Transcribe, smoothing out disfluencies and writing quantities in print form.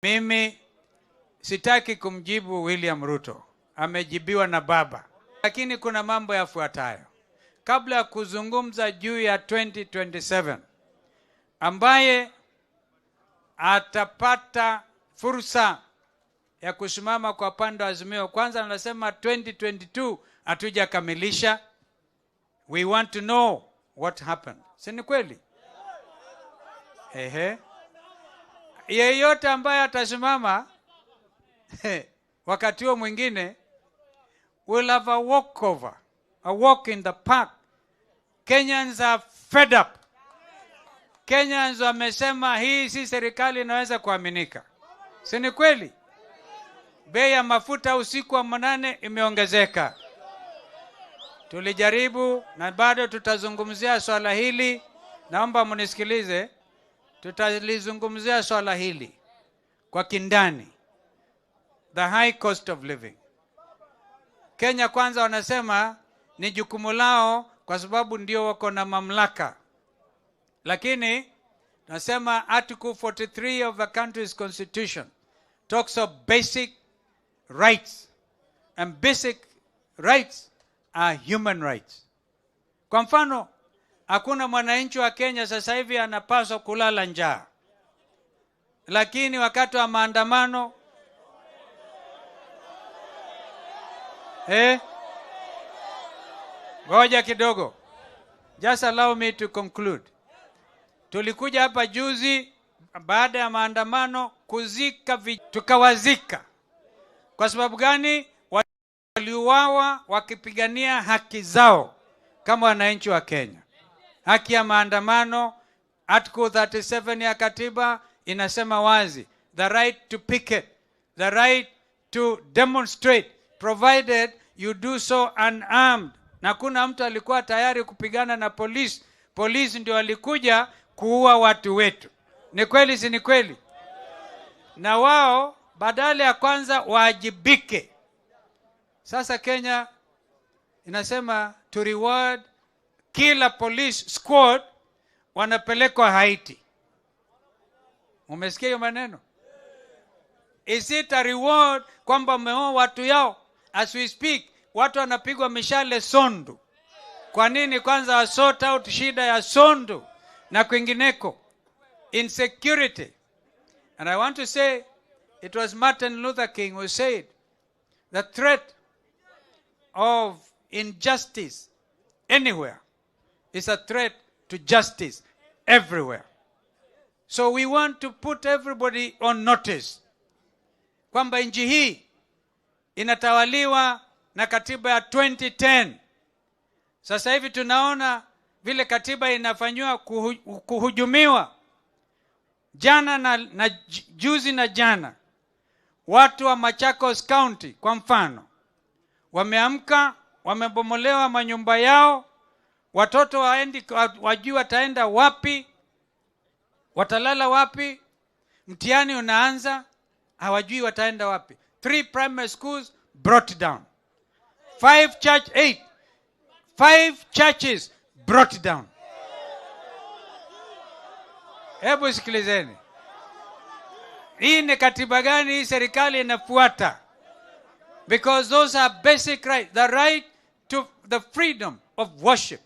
Mimi sitaki kumjibu William Ruto, amejibiwa na baba, lakini kuna mambo yafuatayo. Kabla ya kuzungumza juu ya 2027, ambaye atapata fursa ya kusimama kwa pande wa Azimio, kwanza anasema 2022 hatujakamilisha. We want to know what happened. Si ni kweli? Ehe. Yeyote ambaye atasimama wakati huo mwingine will have a walkover, a walk in the park. Kenyans are fed up. Kenyans wamesema hii si serikali inaweza kuaminika. Si ni kweli? Bei ya mafuta usiku wa manane imeongezeka. Tulijaribu na bado tutazungumzia swala hili. Naomba mnisikilize. Tutalizungumzia swala hili kwa kindani. The high cost of living. Kenya Kwanza wanasema ni jukumu lao kwa sababu ndio wako na mamlaka. Lakini nasema Article 43 of the country's constitution talks of basic rights, and basic rights are human rights. Kwa mfano, hakuna mwananchi wa Kenya sasa hivi anapaswa kulala njaa. Lakini wakati wa maandamano, ngoja kidogo. Just allow me to conclude. Tulikuja hapa juzi baada ya maandamano kuzika, tukawazika. Kwa sababu gani? Waliuawa wakipigania haki zao kama wananchi wa Kenya. Haki ya maandamano, Article 37 ya katiba inasema wazi, the right to picket, the right to demonstrate, provided you do so unarmed. Na kuna mtu alikuwa tayari kupigana na polisi. Polisi ndio walikuja kuua watu wetu. Ni kweli si ni kweli? Na wao badala ya kwanza waajibike. Sasa Kenya inasema to reward kila police squad wanapelekwa Haiti. Umesikia hiyo maneno? Is it a reward kwamba umeoa watu yao? As we speak, watu wanapigwa mishale Sondu. Kwa nini kwanza wa sort out shida ya Sondu na kwingineko? Insecurity. And I want to say, it was Martin Luther King who said, the threat of injustice anywhere is a threat to justice everywhere. So we want to put everybody on notice kwamba nchi hii inatawaliwa na katiba ya 2010. Sasa hivi tunaona vile katiba inafanywa kuhujumiwa. Jana na juzi na jana, watu wa Machakos County kwa mfano wameamka, wamebomolewa manyumba yao, watoto waendi, wajui wataenda wapi, watalala wapi, mtihani unaanza, hawajui wataenda wapi. 3 primary schools brought down. 5 church, 8. 5 churches brought down. Hebu sikilizeni. Hii ni katiba gani hii serikali inafuata? Because those are basic rights. The right to the freedom of worship.